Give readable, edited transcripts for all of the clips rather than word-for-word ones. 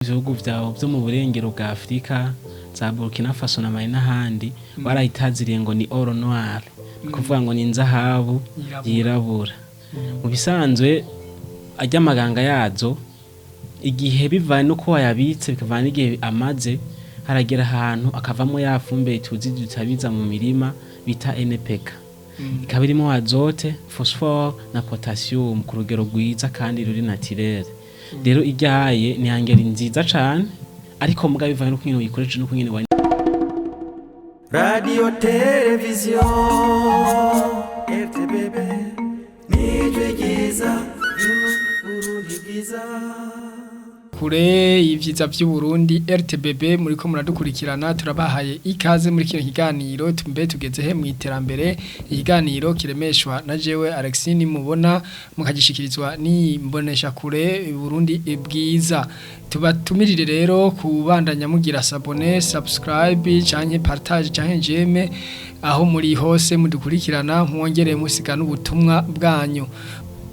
Bihugu vyawe vyo mu burengero bwa Afrika, za Burkina Faso na Mali n'ahandi, barayitaziriye ngo ni or noir, kuvuga ngo ni inzahabu yirabura. Mu bisanzwe arya amaganga yazo, igihe bivanye nuko wayabitse, bikavana n'igihe amaze, haragera ahantu akavamwo ya fumbire tuzi dutabiza mu mirima bita NPK, ikaba irimo azote, phosphore na potassium ku rugero rwiza kandi ruri naturel. Rero iryaye ni engrais nziza cane, ariko mugabo bivanye n'uko nyene uyikoresheje n'uko nyene. Radio Televiziyo RTBB, nijwi ryiza ry'Uburundi bwiza. Kure y'ivyiza vy'Uburundi RTBB, muriko muradukurikirana, turabahaye ikaze muri kino kiganiro tumbe tugeze he mu iterambere, ikiganiro kiremeshwa na jewe Alexine mubona, mukagishikirizwa n'imbonesha kure Burundi bwiza. Tubatumirire rero kubandanya mugira s'abonner, subscribe canke partage canke j'aime aho muri hose mudukurikirana, mwongere musiga n'ubutumwa bwanyu.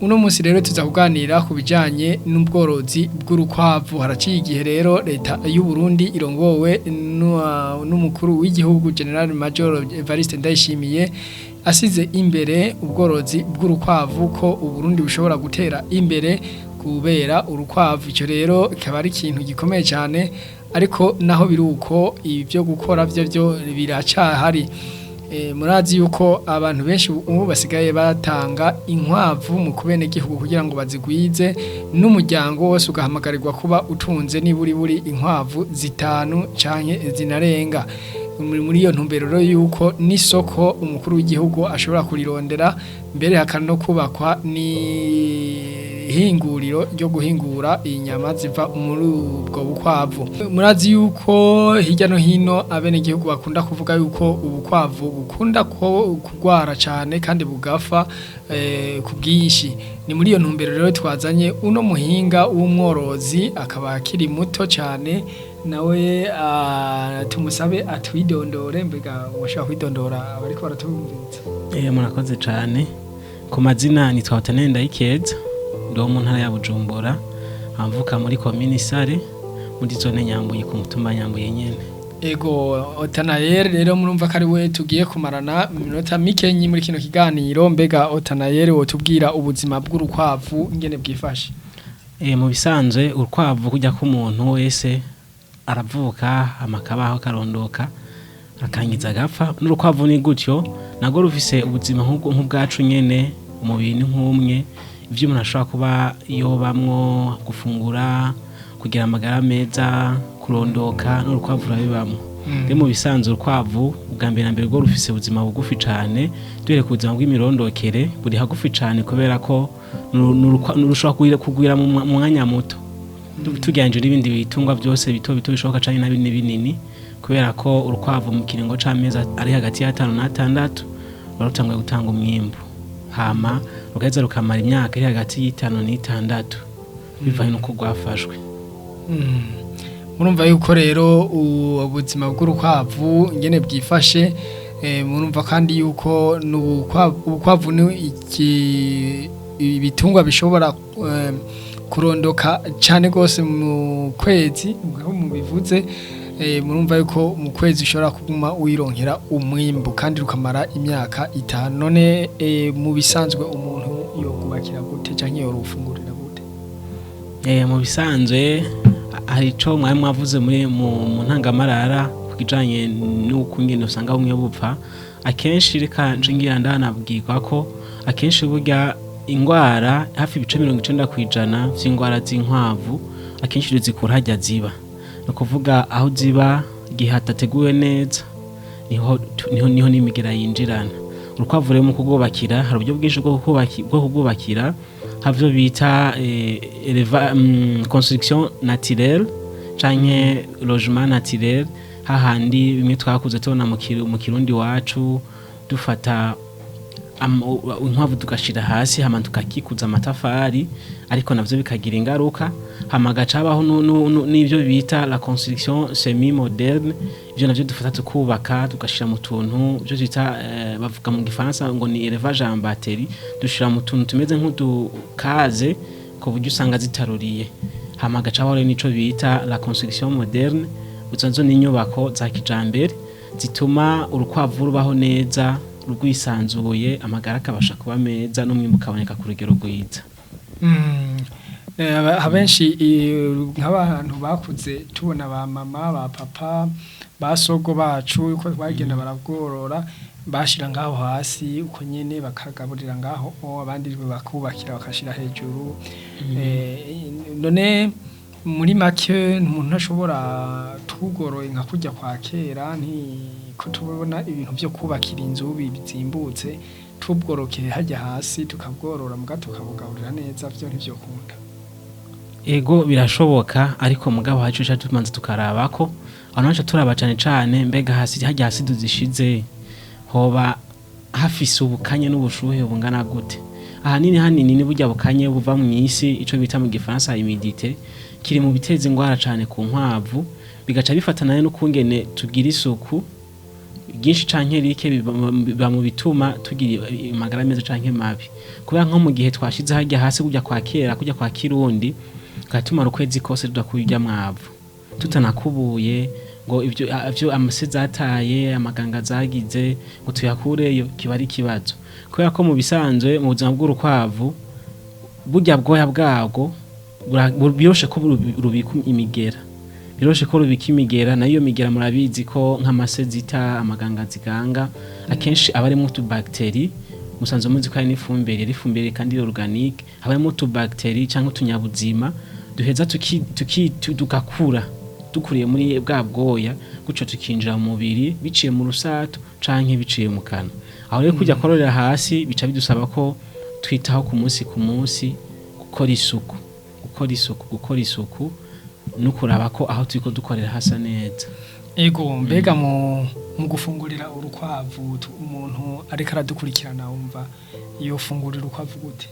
Uno munsi rero tuza kuganira ku bijanye n'ubworozi bw'urukwavu. Haraciye igihe rero leta y'u Burundi irongowe n'umukuru w'igihugu General Major Evariste Ndayishimiye asize imbere ubworozi bw'urukwavu, ko Uburundi bushobora gutera imbere kubera urukwavu. Ico rero kikaba ari ikintu gikomeye cyane, ariko naho biruko ibyo gukora byo byo biracahari. Murazi yuko abantu benshi ubu basigaye batanga inkwavu mu kubene gihugu kugira ngo bazigwize, n'umuryango wose ugahamagarirwa kuba utunze niburi buri inkwavu zitanu canke zinarenga. Muri iyo ntumbero rero yuko n'isoko umukuru w'igihugu ashobora kurirondera, mbere hakano kubakwa n'ihinguriro ryo guhingura inyama ziva muri ubwo bukwavu. Murazi yuko hirya no hino abenegihugu bakunda kuvuga yuko ubukwavu bukunda ko kugwara cyane kandi bugafa ku bwinshi. Ni muri iyo ntumbero rero twazanye uno muhinga w'umworozi, akaba akiri muto cyane nawe. Tumusabe atwidondore. Mbega washaka kwidondora abariko baratumviriza? Murakoze cane. Ku mazina nitwa Otanende Ndayikeza, ndi wo mu ntara ya Bujumbura, mvuka muri komini Sare, muri zone Nyambuye, ku mutumba Nyambuye nyene. Ego, Otanayeri rero murumva ko ari we tugiye kumarana iminota mikenyi muri kino kiganiro. Mbega Otanayeri, wotubwira ubuzima bw'urukwavu ingene bwifashe? Mu bisanzwe urukwavu, kujya k'umuntu wese aravuka, amakabaho, akarondoka, akangiza, agapfa, n'urukwavu ni gutyo. Nagwo rufise ubuzima nk'ubwacu nyene, umubiri ni nk'umwe. Ivyo umuntu ashobora kuba yobamwo, gufungura, kugira amagara meza, kurondoka, n'urukwavu rurabibamwo. Rero mu bisanzwe urukwavu ubwa mbere na mbere rwo rufise ubuzima bugufi cane. Duhereye ku buzima bw'imirondokere, buri hagufi cane, kubera ko rushobora kugwira mu mwanya muto tugereranyije n'ibindi bitungwa byose bito bito bishoboka canke na binini binini, kubera ko urukwavu mu kiringo c'amezi ari hagati y'atanu n'atandatu ruba rutanguye gutanga umwimbu, hama rugaheza rukamara imyaka iri hagati y'itanu n'itandatu, bivanye n'uko rwafashwe. Murumva yuko rero ubuzima bw'urukwavu ingene bwifashe. Murumva kandi yuko ubukwavu ni ibitungwa bishobora kurondoka cyane rwose mu kwezi, nkuko mubivuze. Murumva yuko mu kwezi ushobora kuguma wironkera umwimbu kandi rukamara imyaka 5. None mu bisanzwe umuntu yokubakira gute canke yorufungurira gute? Mu bisanzwe hari ico mwari mwavuze muri mu ntangamarara ku kijanye n'uko ingene usanga bumwe bupfa akenshi. Reka nje ngira ndanabwirwa ko akenshi burya ingwara, hafi ibice 90% vy'ingwara z'inkwavu, akenshi zikura harya ziba, ni ukuvuga aho ziba igihe hadateguwe neza, niho n'imigera yinjirana. Urukwavu rero mu kurwubakira hari uburyo bwinshi bwo kurwubakira. Havyo bita construction naturelle canke logement naturel, hahandi bimwe twakuze tubona mu Kirundi wacu, dufata inkwavu tugashira hasi, hama tukakikuza amatafari, ariko navyo bikagira ingaruka. Hama gaca habaho n'ivyo bita la construction semi moderne. Ivyo navyo dufata tukubaka, tugashira mu tuntu ivyo twita, bavuga mu Gifaransa ngo ni élevage en batterie, dushira mu tuntu tumeze nk'udukaze ku buryo usanga zitaruriye. Hama hagacaho rero nico bita la construction moderne. Izo nazo ni inyubako za kijambere zituma urukwavu rubaho neza, rwisanzuye, amagara akabasha kuba meza n'umwimbu ukaboneka ku rugero rwiza. Abenshi nk'abantu bakuze tubona ba mama, ba papa, ba sogo bacu uko bagenda barabworora, bashira ngaho hasi uko nyene bakagaburira ngaho, abandi bakubakira bakashira hejuru. None muri make umuntu ntashobora tugoroye nka kurya kwa kera, ntiko tubona ibintu vyo kubakira inzu bizimbutse, tubworokeye hajya hasi tukabworora muga tukabugaburira neza, vyo ntivyokunda? Ego, birashoboka, ariko mugabo hacu ca tumanza tukaraba ko abantu baca turaba cane cane mbega hasi hajya hasi tuzishize hoba hafise ubukanye n'ubushuhe bungana gute. Ahanini hanini ni burya bukanye buva mu isi, ico bita mu gifaransa humidité, kiri mu biteza ingwara cane ku nkwavu, bigaca bifatana n'ukungene tugira isuku ryinshi canke rike, biba mu bituma tugira amagara meza canke mabi. Kubera nko mu gihe twashize harya hasi kurya kwa kera, kurya kwa kirundi, tugatumara ukwezi kose tudakuye mwavu, tutanakubuye ngo ivyo amase zataye, amaganga zagize, ngo tuyakureyo, kiba ari ikibazo. Kubera ko mu bisanzwe mu buzima bw'urukwavu, burya bwoya bwabwo biroshe ko rubika imigera, biroshe ko rubika imigera. Nayo iyo migera murabizi ko nk'amase zita, amaganga ziganga, akenshi aba arimwo utubactéries. Musanzwe muzi ko hari n'ifumbire, ifumbire kandi organique, haba harimo utubactéries cyangwa utunyabuzima duheza tugakura dukuriye muri bwa bwoya, gutyo tukinjira mu mubiri biciye mu rusato canke biciye mu kanwa. Aho rero kujya kororera hasi bica bidusaba ko twitaho ku munsi ku munsi gukora isuku, gukora isuku, gukora isuku, no kuraba ko aho turiko dukorera hasa neza. Ego, mbega mu gufungurira urukwavu, umuntu ariko aradukurikirana wumva iyo fungurira urukwavu gute?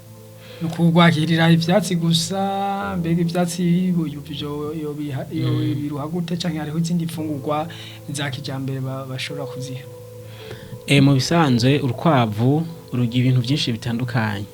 Ni ukugwakirira ivyatsi gusa? Mbega ivyatsi yo biruha gute, canke hariho izindi mfungurwa za kijambere bashobora kuziha? Mu bisanzwe urukwavu rurya ibintu byinshi bitandukanye.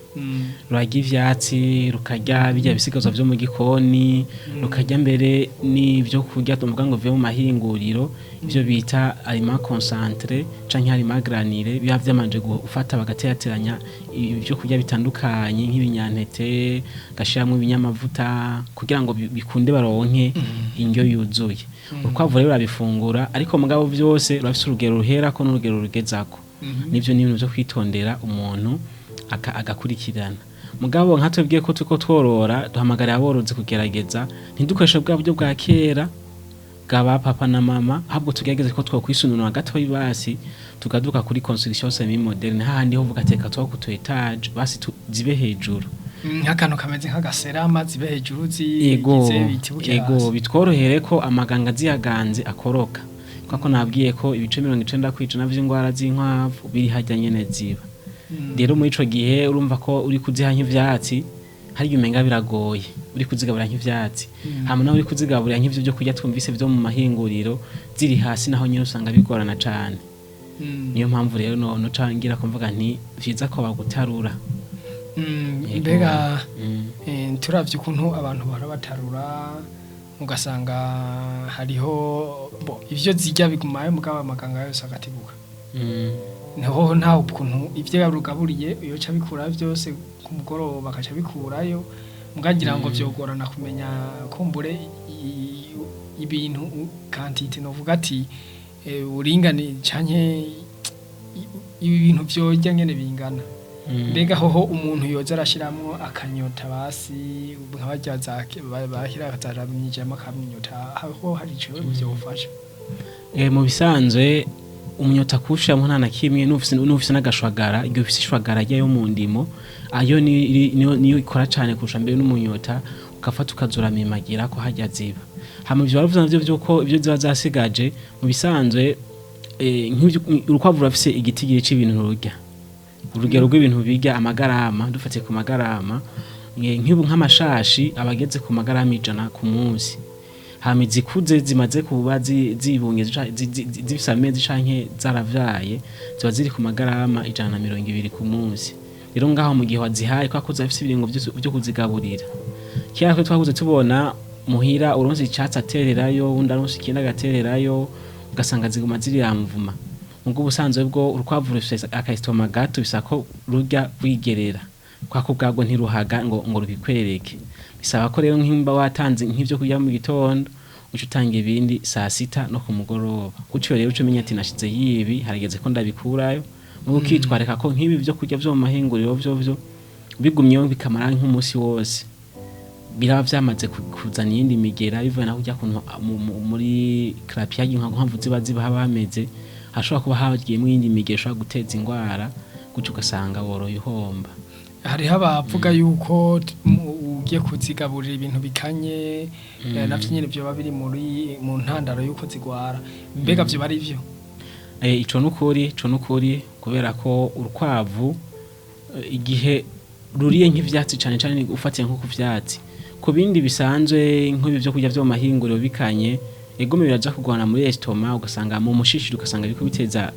Rurarya ivyatsi, rukarya birya bisigazwa vyo mu gikoni, rukarya mbere n'ivyo kurya tuvuga ngo bivuye mu mahinguriro, ivyo bita aliment concentré canke aliment granulé, biba vyamanje gufata bagaterateranya ibyo kurya bitandukanye nk'ibinyantete, gashiramwo ibinyamavuta kugira ngo bikunde baronke indyo yuzuye. Urukwavu rero rurabifungura, ariko mugabo vyose rurafise urugero ruherako n'urugero rugezako. Nivyo ni ibintu vyo kwitondera umuntu agakurikirana. Mugabo nka twebwe ko turiko tworora, duhamagarira aborozi kugerageza ntidukoreshe bwa buryo bwa kera bwa ba papa na mama, ahubwo tugerageze ko twokwisununura gatoyi, basi tugaduka kuri construction semi moderne, hahandi ho uvuga ati reka twubake utu étage, basi zibe hejuru. Nk'akantu kameze nk'agaserama, zibe hejuru, Ego. zigize bitibuke Ego. hasi. Bitworohere ko amaganga ziyaganze akoroka, kuko nabwiye ko ibice 90% vy'ingwara z'inkwavu biri harya nyene ziba. Rero muri ico gihe urumva ko uri kuziha nk'ivyatsi, hari igihe umenga biragoye uri kuzigaburira nk'ivyatsi, hama nawe uri kuzigaburira nk'ivyo byo kurya twumvise vyo mu mahinguriro ziri hasi, naho nyene usanga bigorana cane. Niyo mpamvu rero no cangira kumvuga nti vyiza ko bagutarura. Yego. Mbega turavye ukuntu abantu bahora batarura, ugasanga hariho bo ivyo zirya bigumayo, mugabo amaganga yose agatibuka. Niho nta ukuntu ivyo yarugaburiye yoca bikura vyose ku mugoroba, akaca bikurayo, mugagira ngo vyogorana kumenya kumbure ibintu quantité, novuga ati uringani canke ibi bintu vyorya ngene bingana. Mbega hoho umuntu yoza arashiramwo akanyota, basi nka barya bahira bakazaramyijamo akamyota, aho hari ico vyofasha? Mu bisanzwe umunyota kuwushiramo nta na kimwe, n'ufise n'agashwagara, igihe ufise ishwagara ryayo mu ndimo, ayo niyo ikora cane kurusha mbere n'umunyota, ugafata ukazuramimagira ko harya ziba. Hama ivyo waravuze navyo vyuko ivyo ziba zasigaje, mu bisanzwe urukwavu rurafise igitigiri c'ibintu rurya, urugero rw'ibintu birya, amagarama. Dufatiye ku magarama, nk'ubu nk'amashashi aba ageze ku magarama 100 ku munsi. Hama izikuze zimaze kuba zibunge, zifise amezi canke zaravyaye, ziba ziri ku magarama 120 ku munsi. Rero ngaho mu gihe wazihaye, kubera ko zirafise ibiringo vyo kuzigaburira, kera twe twakuze tubona. Muhira uronse icatsi atererayo, undi aronse ikindi agatererayo, ugasanga ziguma ziriramvuma. Mubwo ubusanzwe bwo urukwavu rufise akayistoma gato, bisaba ko rurya rwigerera kwa ko ubwabwo ntiruhaga ngo rubikwereke. Bisaba ko rero nk'imba watanze nk'ivyo kurya mu gitondo, uca utanga ibindi saa sita no ku mugoroba. Gutyo rero uca umenya ati nashize yibi, harageze ko ndabikurayo. Mugo ukitwarika ko nk'ibi vyo kurya vyo mu mahinguriro vyo bigumyeho bikamara nk'umunsi wose, biraba vyamaze kuzana iyindi migera, bivuye naho kurya kuntu muri crapia y'inkwavu ziba haba hameze, hashobora kuba hagiyemwo iyindi migera ishobora guteza ingwara, gutyo ugasanga woroye uhomba. Hariho abavuga yuko ugiye kuzigaburira ibintu bikanye, navyo nyene vyoba biri muri mu ntandaro yuko zigwara. Mbega vyoba ari vyo? Ico nukuri, ico nukuri, kubera ko urukwavu igihe ruriye nk'ivyatsi, cane cane ufatiye nko ku vyatsi, ku bindi bisanzwe nk'ibi vyo kurya vyo mu mahinguriro bikanye, egome biraja kugwana muri estomac, ugasanga mu mushishiro, ugasanga biriko biteza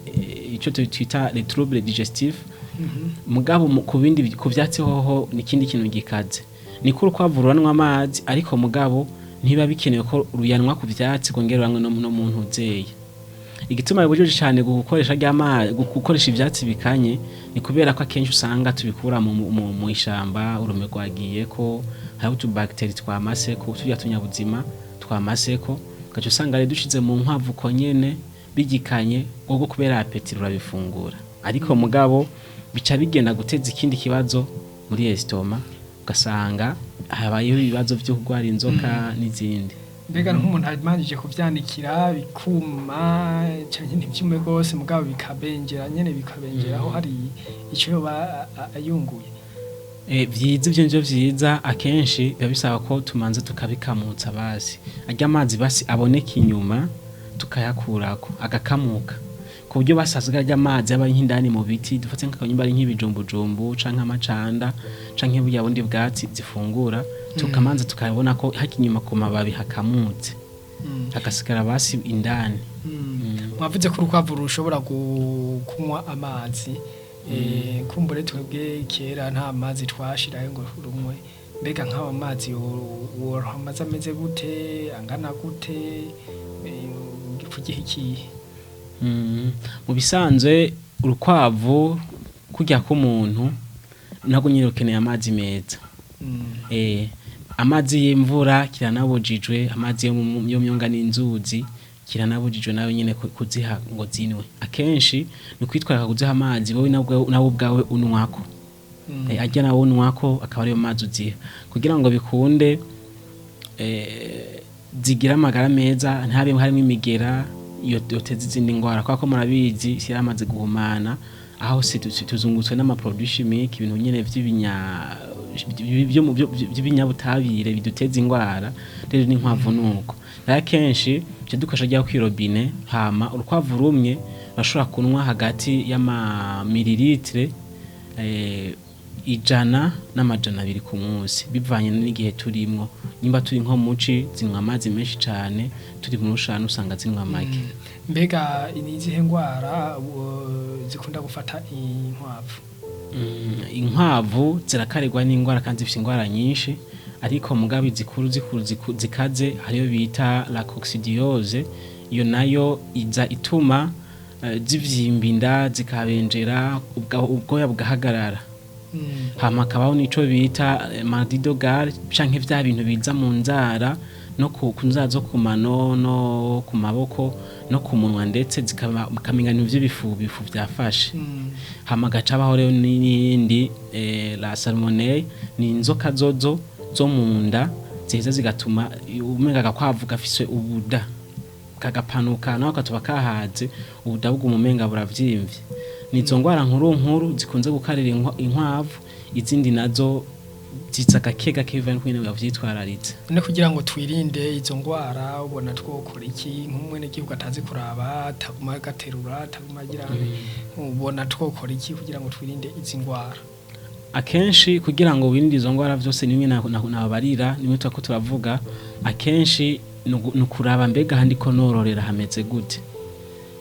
ico twita les troubles digestifs. Mugabo ku bindi ku vyatsi hoho ni ikindi kintu gikaze, niko urukwavu ruranwa amazi, ariko mugabo ntiba bikenewe ko ruyanwa ku vyatsi kongera ruanywe no mu ntuzeye. Igituma bibujije cyane gukoresha ry'amazi, gukoresha ivyatsi bikanye, ni kubera ko akenshi usanga tubikura mu ishamba, urume rwagiye ko hariho utubactéries twamaseko, turya tunyabuzima twamaseko, ugaca usanga rero dushize mu nkwavu ko nyene bigikanye, ubwo kubera appétit rurabifungura, ariko mugabo bica bigenda guteza ikindi kibazo muri estomac, ugasanga habayeho ibibazo vyo kurwara inzoka n'izindi. Mbega nk'umuntu amanjije kuvyanikira bikuma canke ntivyume rwose, mugabo bikabengera nyene, bikabengeraho, hari ico yoba ayunguye? Vyiza, ivyo nivyo vyiza. Akenshi biba bisaba ko tumanza tukabikamutsa, basi arya amazi basi aboneka inyuma tukayakurako agakamuka, ku buryo basazwe arya amazi aba ari nk'indani mu biti. Dufate nk'akanyumba ari nk'ibijumbujumbu canke amacanda canke burya bundi bwatsi zifungura, tukamanza tukabona ko haki inyuma ku mababi hakamutse, hagasigara basi indani. Mwavuze ko urukwavu rushobora kunywa amazi. Kumbure twebwe kera nta mazi twashirayo ngo rumwe. Mbega nk'ayo mazi woronka amazi ameze gute, angana gute, ku gihe ikihe? Mu bisanzwe urukwavu kurya k'umuntu ntabwo nyine rukeneye amazi meza. Amazi y'imvura kiranabujijwe, amazi yo mu myonga n'inzuzi kiranabujijwe nayo nyine kuziha ngo zinwe. Akenshi ni ukwitwararika kuziha amazi wowe nawe ubwawe unwako. Arya nawe unwako akaba ariyo mazi uziha kugira ngo bikunde zigire amagara meza, ntihabe harimwo imigera yoteza izindi ngwara, kubera ko murabizi isi yaramaze guhumana, aho tuzungutswe n'amaproduits chimiques, ibintu nyene vy'ibinyabutabire biduteza ingwara. Rero n'inkwavu nuko rero akenshi ivyo dukoresha rya kw'irobine. Hama urukwavu rumwe bashobora kunwa hagati y'ama millilitres 100 n'200 ku munsi, bivanye n'igihe turimwo. Nimba turi nko muci zinywa amazi menshi cane, turi mu rushana usanga zinywa make. Mbega ni izihe ngwara zikunda gufata inkwavu? Inkwavu zirakarirwa n'ingwara kandi zifise ingwara nyinshi, ariko mugabo izikuru zikuru zikaze hariyo bita la coccidiose. Iyo nayo iza ituma zivyimba inda, zikabenjera, ubwoya bugahagarara. Hama hakabaho n'ico bita maladie de Gale, canke vya bintu biza mu nzara no ku nzara zo ku mano no ku maboko no ku munwa, ndetse zikaba ukamenga ni vy'ibifu bifu vyafashe. Hama gaca habaho rero n'iyindi la salmonelle, ni inzoka zozo zo mu nda ziheza zigatuma umenga agakwavu gafise ubuda, kagapanuka naho katuba kahaze, ubuda buguma umenga buravyimbye. Nizo ngwara nkuru nkuru zikunze gukarira inkwavu. Izindi nazo ziza gake gake bivanye n'ukungene bavyitwararitse. None kugira ngo twirinde izo ngwara, ubona twokora iki nk'umwenegihugu atazi kuraba, ataguma agaterura, ataguma agira, ubona twokora iki kugira ngo twirinde izi ngwara? Akenshi kugira ngo wirinde izo ngwara vyose, nimwe nababarira, nimwe turako turavuga, akenshi ni ukuraba mbega ahandi ko nororera hameze gute,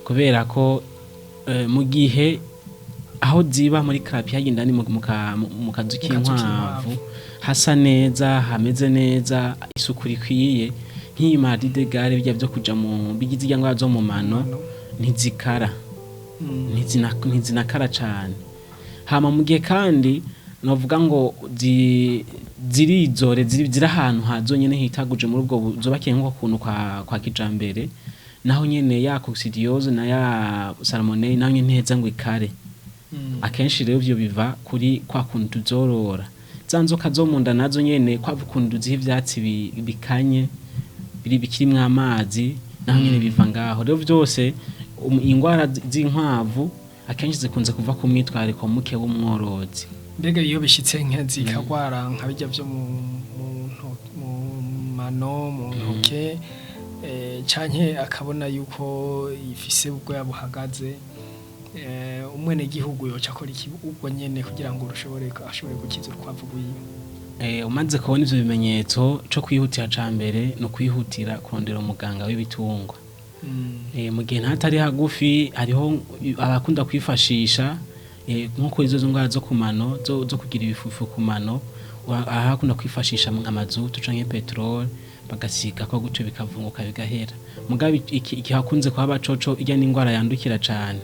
kubera ko mu gihe aho ziba muri clapier hagenda ni mu kazu kazu k'inkwavu k'inkwavu. Hasa neza, hameze neza, isuku rikwiye, nk'iyi maladie de Gare, bijya byo kuja mu bigize irya ngwara zo mu mano, ntizikara, ntizinakara cane. Hama mu gihe kandi novuga ngo zirizore, ziri ahantu hazonyene hitaguje muri ubwo zubakiye nko kuntu kwa kijambere, naho nyene ya coccidiose na ya salmonelle naho nyene ntiheza ngo ikare. Akenshi rero ivyo biva kuri kwa kuntu tuzorora. Za nzoka zo munda nazo nyene, kwa kuntu tuziha ivyatsi bikanye, biri bikirimwo amazi, naho nyene biva ngaho. Rero vyose ingwara z'inkwavu akenshi zikunze kuva ku mwitwariko muke w'umworozi. Mbega iyo bishitse nka zikagwara nka bijya byo mu mano, mu ntoke, canke akabona yuko ifise ubwoya buhagaze, umwene gihugu yoca akora iki ubwo nyene kugira ngo rushobore ashobore gukiza urukwavu rwiwe? Umaze kubona ivyo bimenyetso, co kwihutira ca mbere ni ukwihutira kurondera umuganga w'ibitungwa. Mu gihe ntatari hagufi, hariho abakunda kwifashisha nko kuri izo ndwara zo ku mano, zo kugira ibifufu ku mano, ahakunda kwifashisha amazutu canke peteroli, bagasiga ko gutyo bikavunguka bigahera. Mugabo ikihakunze kuhaba coco, irya n'indwara yandukira cane,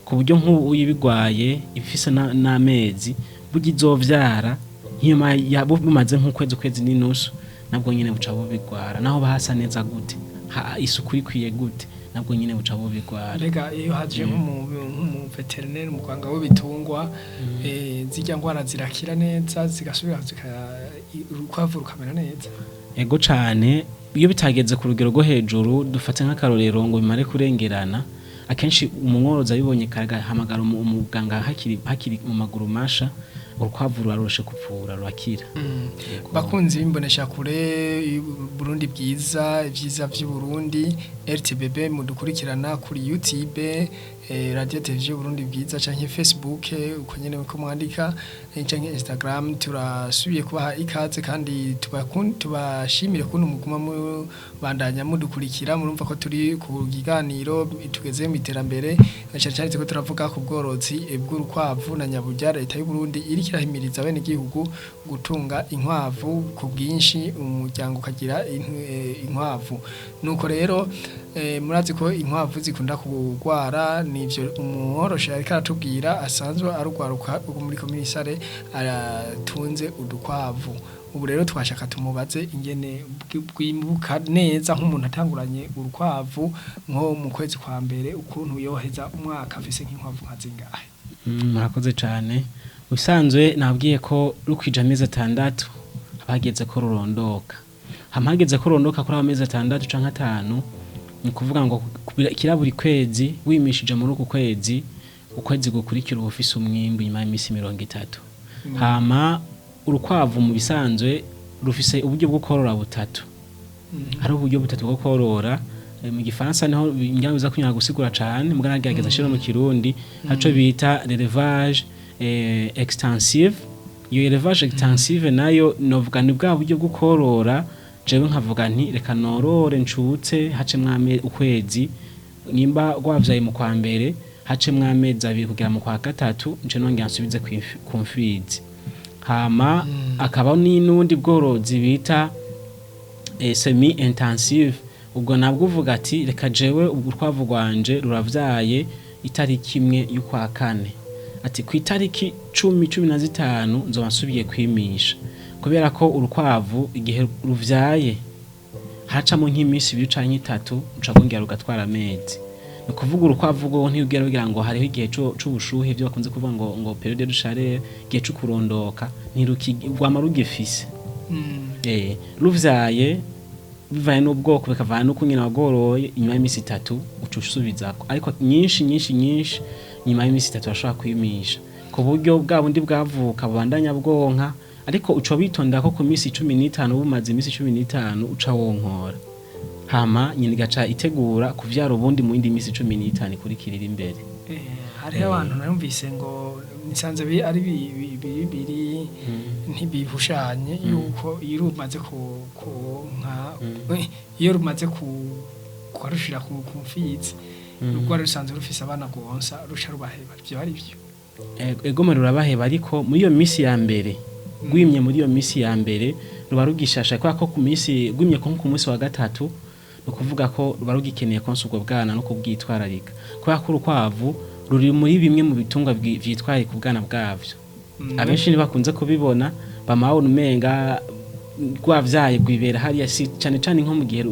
ku buryo nk'ubu uyibigwaye ifise n'amezi, burya izovyara nk'inyuma bumaze nk'ukwezi, ukwezi n'inusu, nabwo nyene buca bubigwara. Naho bahasa neza gute, isuku rikwiye gute, nabwo nyene buca bubigwara. Mbega iyo haje nk'umu vétérinaire, umuganga w'ibitungwa, zirya ngwara zirakira neza, zigasubira urukwavu rukamera neza? Ego cane. Iyo bitageze ku rugero rwo hejuru, dufate nk'akarorero ngo bimare kurengerana, akenshi umworozi abibonye kare agahamagara umuganga hakiri mu maguru masha, urukwavu ruraroshe kuvura, rurakira. Yego. Bakunzi b'imbonesha kure Burundi bwiza, ibyiza vy'u Burundi RTBB, mudukurikirana kuri YouTube, Radio Television Burundi bwiza, canke Facebook, uko nyene uko mwandika, canke Instagram. Turasubiye kubaha ikaze kandi tubashimire kuntu muguma mubandanya mudukurikira. Murumva ko turi ku kiganiro tugeze mu iterambere, na cyane cyane turiko turavuga ku bworozi bw'urukwavu, na nyaburya leta y'u Burundi iriko irahimiriza bene igihugu gutunga inkwavu ku bwinshi, umuryango ukagira inkwavu. Nuko rero murazi ko inkwavu zikunda kugwara, nivyo umworoshe ariko aratubwira, asanzwe arugwaruka rwo muri komine Sare, aratunze udukwavu. Ubu rero twashaka tumubaze ingene bwimbuka neza, nk'umuntu atanguranye urukwavu nko mu kwezi kwa mbere, ukuntu yoheza umwaka afise nk'inkwavu nka zingahe? Murakoze cane. Usanzwe nabwiye ko rukwije amezi 6 abageze ko rurondoka. Hama hageze ko rurondoka kuri amezi 6 canke 5, ni ukuvuga ngo kira buri kwezi wimishije muri uku kwezi, ukwezi gukurikira uba ufise umwimbu nyuma y'imisi 30. Hama urukwavu mu bisanzwe rufise uburyo bwo korora butatu. Hari uburyo butatu bwo korora. Mu gifaransa niho ngira biza kunyara gusigura cane, mbwa nagerageza shira mu Kirundi, haco bita l'élevage extensive. Iyo élevage extensive nayo novuga ni bwa buryo bwo korora jewe nkavuga nti reka norore ncutse, hacemwo ukwezi, nimba rwavyaye mu kwa mbere, hacemwo amezi 2 kugera mu kwa gatatu, nce nongera nsubize ku mfizi. Hama akaba n'ubundi bworozi bita semi intensive. Ubwo nabwo uvuga ati reka jewe urukwavu rwanje ruravyaye itariki 1 y'ukwa kane, ati ku itariki 10, 15 nzoba nsubiye kwimisha, kubera ko urukwavu igihe ruvyaye haracamo nk'iminsi 2 canke 3 uca rwongera rugatwara amezi. Ni ukuvuga urukwavu rwo ntibwira rugira ngo hariho igihe c'ubushuhe, ibyo bakunze kuvuga ngo période de chaleur, igihe co kurondoka ntirwama rugifise. Ruvyaye, bivanye n'ubwoko, bikavana n'uko nyina wagoroye, inyuma y'iminsi 3 uca usubizako. Ariko nyinshi nyinshi nyinshi, nyuma y'iminsi 3 urashobora kwimisha, ku buryo bwa bundi bwavuka bubandanya bwonka. Ariko uca witonda ko ku minsi 15, bumaze iminsi 15, uca wonkora, hama nyina igaca itegura kuvyara ubundi mu yindi minsi 15 ikurikirira imbere. Hariho abantu narumvise ngo nisanze ari bibiri ntibihushanye, yuko iyo rumaze konka, iyo rumaze kurushira ku mfizi, rwari rusanzwe rufise abana gonsa, rusha rubaheba. Ivyo ari byo? Ego, rurabaheba, ariko muri iyo minsi ya mbere. Gwimye muri iyo minsi ya mbere ruba rugishasha, kubera ko ku minsi gwimye ko ku munsi wa gatatu, ni ukuvuga ko ruba rugikeneye konsa ubwo bwana no kubwitwararika, kubera ko urukwavu ruri muri bimwe mu bitungwa vyitwararika ubwana bwavyo. Abenshi ntibakunze kubibona, bama babona umenga rwavyaye rwibera hariya, si cane cane nko mu gihe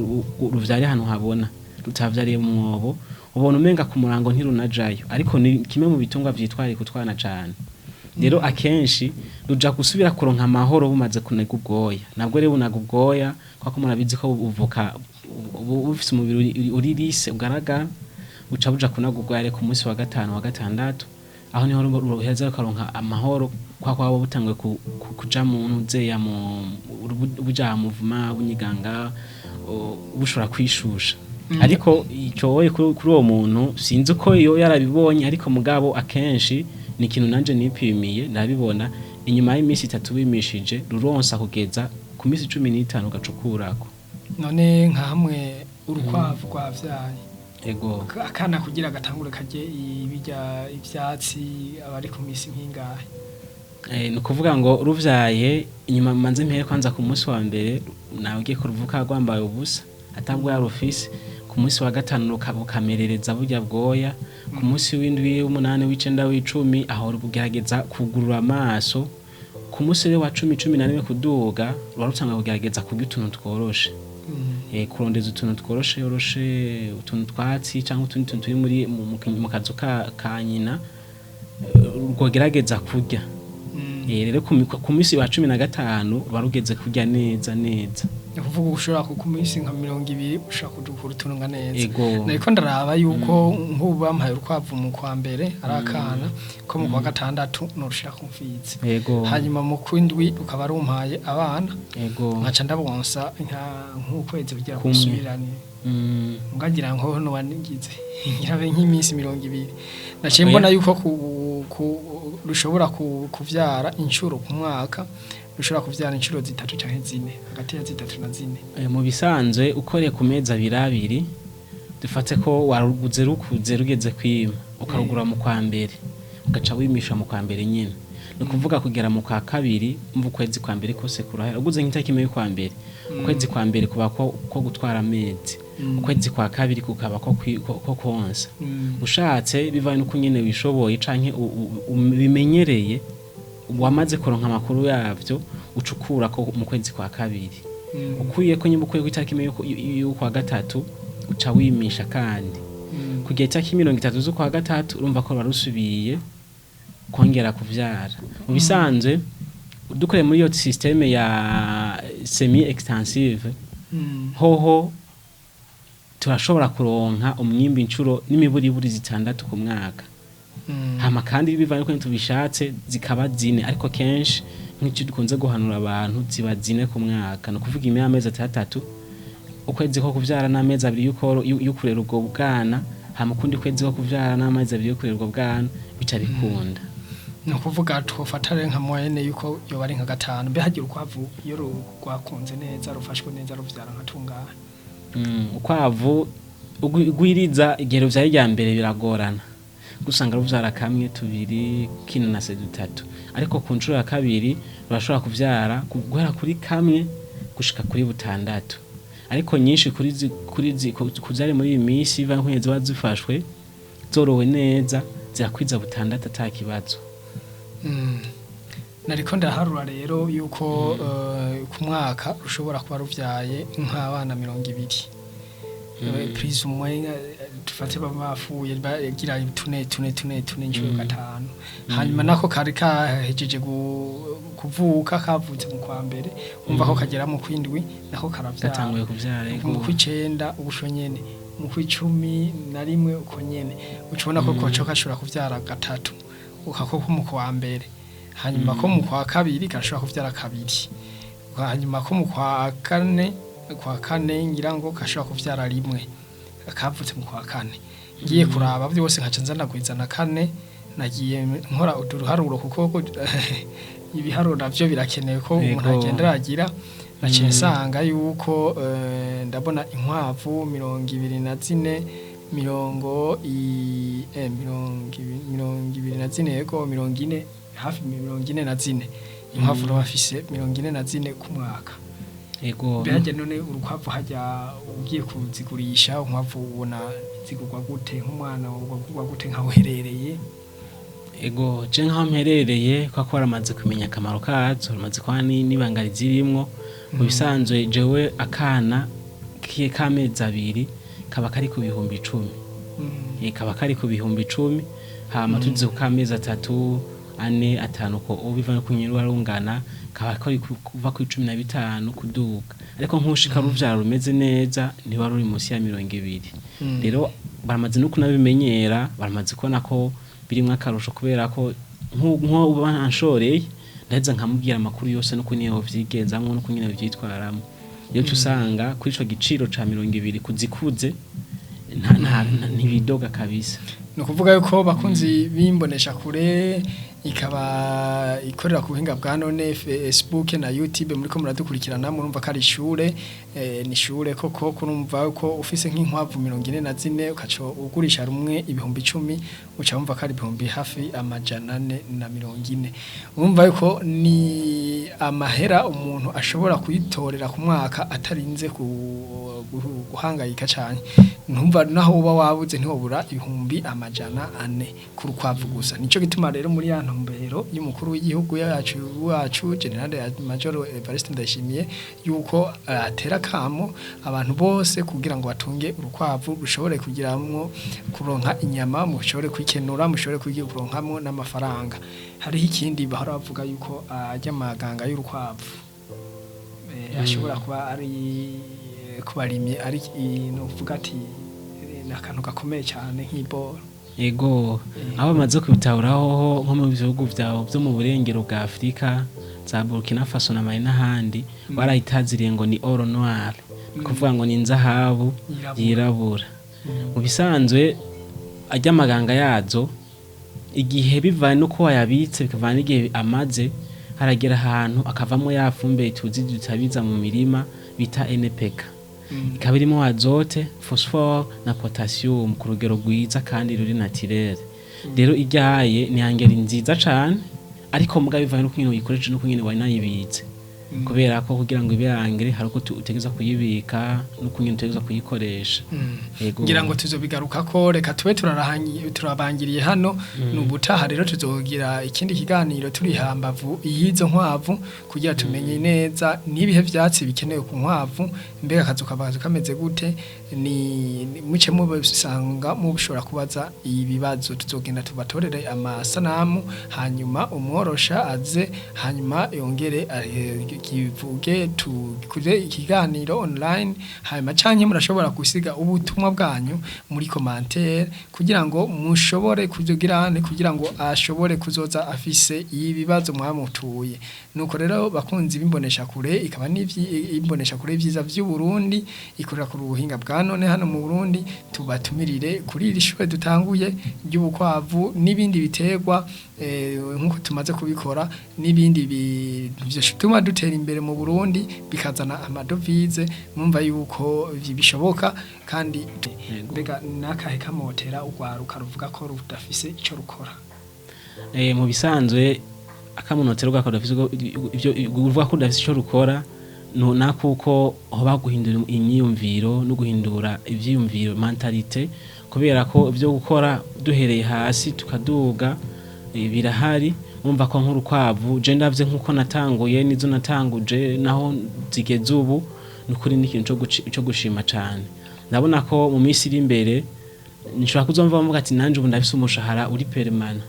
ruvyariye ahantu habona, rutavyariye mu mwobo, ubona umenga ku murango ntirunajayo, ariko ni kimwe mu bitungwa vyitwararika utwana cane. Rero akenshi ruja gusubira kuronka amahoro bumaze kunaga ubwoya. Nabwo rero bunaga ubwoya, kubera ko murabizi ko buvuka bufise umubiri uri lisse ugaragara, buca buja kunaga ubwoya rero ku munsi wa gatanu, wa gatandatu. Aho niho ruheza rukaronka amahoro, kwa kwaba butanguye kuja mu ntuzeya mu buja muvuma bunyiganga, bushobora kwishusha. Ariko ico wowe kuri uwo muntu sinzi uko iyo yarabibonye, ariko mugabo akenshi ni ikintu nanje nipimiye ndabibona: inyuma y'iminsi 3 wimishije, ruronsa kugeza ku minsi 15 ugacukurako. None nka hamwe urukwavu rwavyaye, Ego. akana kugira gatangure karye ibirya ivyatsi, abari ku minsi nk'ingahe? Ni ukuvuga ngo ruvyaye inyuma, manze mpere kwanza ku munsi wa mbere, nawe ugiye kuruvuka rwambaye ubusa atabwo yarufise. Ku munsi wa gatanu bukamerereza burya bwoya. Ku munsi w'indwi, w'umunani, w'icenda, w'icumi, aho bugerageza kugurura amaso. Ku munsi rero wa 10, 11 kuduga, ruba rutangura kugerageza kurya utuntu tworoshe, kurondeza utuntu tworoshe yoroshe, utuntu twatsi cyangwa utundi tuntu turi muri mu kazu ka nyina, rwogerageza kurya. Rero ku munsi wa 15 ruba rugeze kurya neza neza. Ni ukuvuga ushobora ku minsi nka 20 ushobora kudukura utuntu nka neza. Ego. Nariko ndaraba yuko nk'ubu bampaye urukwavu mu kwa mbere ari akana, ko mu kwa gatandatu norushira ku mfizi, hanyuma mu kwindwi ukaba rumpaye abana, nkaca ndabonsa nk'ukwezi kugira ngo Kumwe. usubirane. Ngagira ngo noba nigize ngirabe nk'iminsi 20, naciye Oya. mbona yuko rushobora kuvyara inshuro ku mwaka, rushobora kuvyara inshuro zitatu canke zine, hagati ya zitatu na zine. Mu bisanzwe ukoreye ku mezi abiri abiri, dufate ko waruguze rukuze rugeze kwima, ukarugura mu kwa mbere, ugaca wimisha mu kwa mbere nyine, ni ukuvuga kugera mu kwa kabiri, umva ukwezi kwa mbere kose kurahera. Uguze nk'itariki imwe y'ukwa mbere, ukwezi kwa mbere kuba ko gutwara amezi, ukwezi kwa kabiri kukaba ko konsa. Ushatse, bivanye n'uko nyene wishoboye canke ubimenyereye, wamaze kuronka amakuru yavyo, ucukura ko mu kwezi kwa kabiri. Ukuye ko nyuma ukuye ku itariki imwe y'ukwa gatatu, uca wimisha kandi kugera itariki 30 z'ukwa gatatu, urumva ko ruba rusubiye kongera kuvyara. Mu bisanzwe dukoreye muri iyo système ya semi extensive, hoho turashobora kuronka umwimbi inshuro n'imiburiburi zitandatu ku mwaka. Hama kandi bivanye n'uko tubishatse zikaba zine, ariko kenshi nk'icyo dukunze guhanura abantu, ziba zine ku mwaka. Ni ukuvuga imwe y'amezi atandatu, ukwezi ko kuvyara n'amezi 2 yo kurera ubwo bwana, hama ukundi kwezi ko kuvyara n'amezi 2 yo kurera ubwo bwana, bica bikunda. Ni ukuvuga twofata rero nka moyenne yuko yoba ari nka gatanu. Mbe hagira urukwavu iyo rwakunze neza, rufashwe neza, ruvyara nka tungahe? Ukwavu ugwiriza igihe ruvyaye irya mbere biragorana, gusanga ruvyara kamwe, tubiri, kinanase dutatu, ariko ku nshuro ya kabiri rurashobora kuvyara guhera kuri kamwe gushika kuri butandatu. Ariko nyinshi kuri kuzari muri iyi minsi iva nk'iyo ziba zifashwe zorowe neza, zirakwiza butandatu ata kibazo. Nariko ndaharura rero yuko ku mwaka rushobora kuba ruvyaye nk'abana 20, plus ou moins, dufate baba bafuye bagira tune tune tune tune inshuro gatanu, hanyuma nako kari kahejeje kuvuka, kavutse mu kwa mbere, umva ko kagera mu kwindwi nako karavyara. Gatanguye kuvyara, ego. Mu kw'icenda ubusho nyene, mu kw'11 uko nyene, ucubona ko koco gashobora kuvyara gatatu ukako ko mu kwa mbere, hanyuma ko mu kwa kabiri gashobora kuvyara kabiri, hanyuma ko mu kwa kane ngira ngo gashobora kuvyara rimwe kavutse mu kwa kane. Ngiye kuraba byose nkaca nzanagwiza na kane. Nagiye nkora uduharuro kuko ibiharuro navyo birakenewe ko umuntu agenda aragira. Naciye nsanga yuko ndabona inkwavu 24, 24, yego, 40, hafi 44. Inkwavu uraba afise 44 ku mwaka. Ego. Mbega none urukwavu hajya ugiye kuzigurisha, inkwavu ubona zigurwa gute, nk'umwana wagurwa gute nkaho uherereye? Ego, je nkaho mperereye, kwa ko baramaze kumenya akamaro kazo, baramaze kuba n'ibanga rizirimwo. Mu bisanzwe jewe akana k'amezi 2 kaba kari ku 10,000. Kaba kari ku 10,000, hama tuzi ku k'amezi 3, 4, 5, ko ubiva ku nyirwa rungana, kaba kari kuva ku 15 kuduga. Ariko nkushika ruvyaro rumeze neza ntiba ruri munsi ya 20. Rero baramaze no kunabimenyera, baramaze kubona ko birimwo akarusho, kubera ko nko banshoreye ndaheza nkamubwira amakuru yose no kunye yovyigenzamwo no kunye yovyitwaramwo. Iyo tusanga kuri ico giciro ca 20 kuzikuze ntibidoga kabisa. Ni ukuvuga yuko bakunzi bimbonesha kure ikaba ikorera ku buhinga bwa none Facebook na YouTube muriko muradukurikirana, murumva ko ari ishure, ni ishure koko. Kurumva ko ufise nk'inkwavu 44 ukaca ugurisha rumwe 10,000, uca wumva ko ari ibihumbi hafi 440. Urumva yuko ni amahera umuntu ashobora kuyitorera ku mwaka atarinze guhangayika cane. Ntumva naho uba wabuze ntiwobura 400,000 ku rukwavu gusa. Nico gituma rero muri ya ntumbero y'umukuru w'igihugu yacu wacu General Major Evariste Ndayishimiye yuko atera kamo abantu bose kugira ngo batunge urukwavu rushobore kugiramwo kuronka inyama, mushobore kwikenura, mushobore kuronkamwo n'amafaranga. Hariho ikindi bahora bavuga yuko ajya amaganga y'urukwavu ashobora kuba ari kubarimye, ari novuga ati ni akantu gakomeye cyane nk'iboro. Ego, aho bamaze kubitahuraho nko mu bihugu vyabo vyo mu burengero bwa Afrika, za Burkina Faso na Mali n'ahandi, barayitaziriye ngo ni oro noir, kuvuga ngo ni inzahabu yirabura. Mu bisanzwe ajya amaganga yazo, igihe bivanye n'uko wayabitse, bikavana n'igihe amaze, haragera ahantu akavamo ya fumbire tuzi dutabiza mu mirima bita NPK. Ikaba irimo azote, phosphore na potassium ku rugero rwiza kandi ruri naturel. Rero iryaye ni angeri nziza cane, ariko muga bivanye n'uko nyene uyikoresheje n'uko nyene wanayibitse. Kubera ko kugira ngo ibe angere hari uko utegerezwa kuyibika n'uko nyene utegerezwa kuyikoresha. Yego. Ngira ngo tuzobigaruka ko, reka tube turabangiriye hano. Nubutaha rero tuzogira ikindi kiganiro turi hambavu y'izo nkwavu kugira tumenye neza nibihe vyatsi bikenewe ku nkwavu, mbega akazu kabazo kameze gute, ni muce mubisanga mushobora kubaza ibibazo. Tuzogenda tubatorere amasanamu, hanyuma umworosha aze, hanyuma yongere kivuge, tukuze ikiganiro online. Hanyuma canke murashobora gusiga ubutumwa bwanyu muri commentaire kugira ngo mushobore kuzugirane, kugira ngo ashobore kuzoza afise ibibazo mwamutuye. Nuko rero bakunzi bimbonesha kure, ikaba n'imbonesha kure vyiza vy'u Burundi ikorera ku buhinga bwa none hano mu Burundi, tubatumirire kuri iri shure dutanguye ry'ubukwavu n'ibindi biterwa, nkuko tumaze kubikora n'ibindi bintu bituma dutera imbere mu Burundi bikazana amadovize. Mumva yuko bishoboka kandi. Mbega nakahe kamotera urwaruka ruvuga ko rudafise ico rukora? Mu bisanzwe akamunotera urwaruka rudafise ivyo uvuga ko rudafise ico rukora nakuko hoba guhindura imyiyumviro no guhindura ivyiyumviro, mentalité, kubera ko ivyo gukora duhereye hasi tukaduga birahari. Urumva ko nk'urukwavu je ndavye nkuko natanguye nizo natanguje naho zigeze ubu, nukuri ni ikintu co gushima cane. Ndabona ko mu minsi iri imbere nshobora kuzomva mvuga ati nanje ubu ndafise umushahara uri permanent,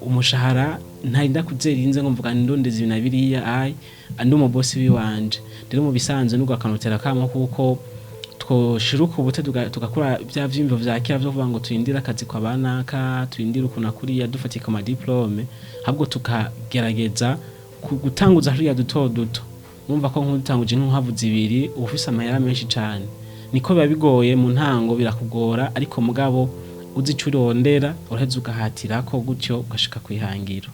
umushahara ntarinda kuzerinze ngo mvuga ndondeza ibi na biriya, ai andi umubosi wiwanje. Rero mu bisanzwe nubwo akanotera kamo kuko twoshiruka ubute tugakora bya vyimvo vya kera vyo kuvuga ngo turindire akazi kwa banaka, turindire ukuntu akuriya dufatika ama diplome, ahubwo tukagerageza gutanguza hariya duto duto. Urumva ko nk'utanguje nk'inkwavu 2 uba ufise amahera menshi cane. Niko biba bigoye mu ntango, birakugora, ariko mugabo uzi ico urondera uraheza ugahatirako gutyo ugashika kw'ihangiro.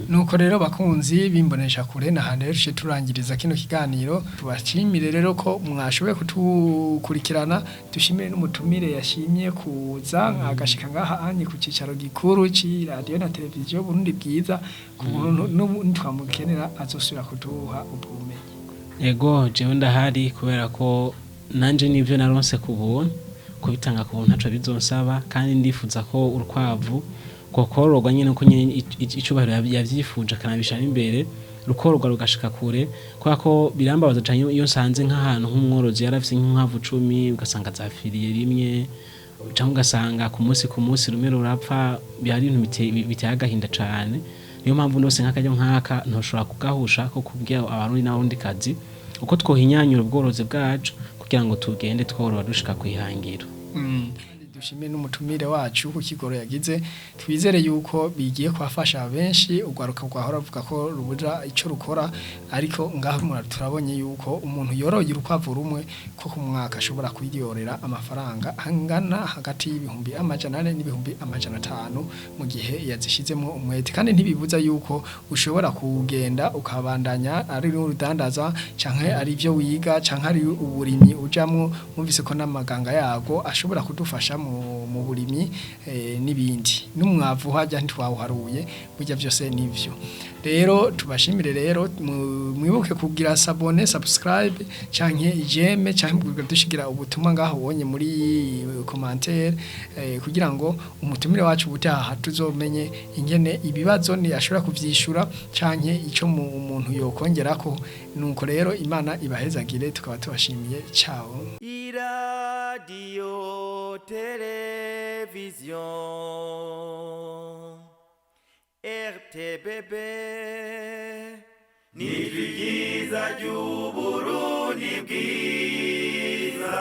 Nuko rero bakunzi bimbonesha kure na hano rero tuce turangiriza kino kiganiro, tubashimire rero ko mwashoboye kutukurikirana, dushimire n'umutumire yashimye kuza agashika ngaha anye ku cicaro gikuru ci radio na televiziyo Burundi Bwiza, ku buntu n'ubu nitwamukenera azosubira kuduha ubumenyi. Ego, jewe ndahari kubera ko nanje nivyo naronse ku buntu, kubitanga ku buntu ntaco bizonsaba, kandi ndifuza ko urukwavu kokororwa nyene uko nyene icubahiro yavyifuje akanabishira imbere, rukororwa rugashika kure, kubera ko birambabaza cane iyo nsanze nk'ahantu nk'umworozi yarafise nk'inkwavu 10 ugasanga zafiriye rimwe, canke ugasanga ku munsi ku munsi rumwe rurapfa, byari ibintu biteye agahinda cane. Niyo mpamvu ndose nk'akaryo nk'aka ntoshobora kugahusha ko kubwira Abarundi n'Abarundikazi uko twohinyanyura ubworozi bwacu kugira ngo tugende tworora dushika kw'ihangiro. Dushime n'umutumire wacu ku kigoro yagize, twizere yuko bigiye kwafasha benshi ugwaruka rwahora avuga ko rubura ico rukora, ariko ngaho mura turabonye yuko umuntu yoroye urukwavu rumwe ko ku mwaka ashobora kwiyorera amafaranga angana hagati y'400,000 n'500,000 mu gihe yazishizemo umwete. Kandi ntibibuza yuko ushobora kugenda ukabandanya ari urudandaza canke ari ivyo wiga canke ari uburimyi ujamwo, mwumvise ko n'amaganga yago ashobora kudufasha mu burimyi n'ibindi, n'umwavu hajya ntitwawuharuye, burya byose nivyo. Rero tubashimire rero, mwibuke kugira s'abonner, subscribe canke j'aime, canke dushigira ubutumwa ngaho ubonye muri commentaire, kugira ngo umutumire wacu ubutaha tuzomenye ingene ibibazo ni ashobora kuvyishura canke ico umuntu yokongerako. Nuko rero Imana ibahezagire, tukaba tubashimiye. Ciao. Iradiyo televiziyo RTBB ni ryiza ry'Uburundi bwiza.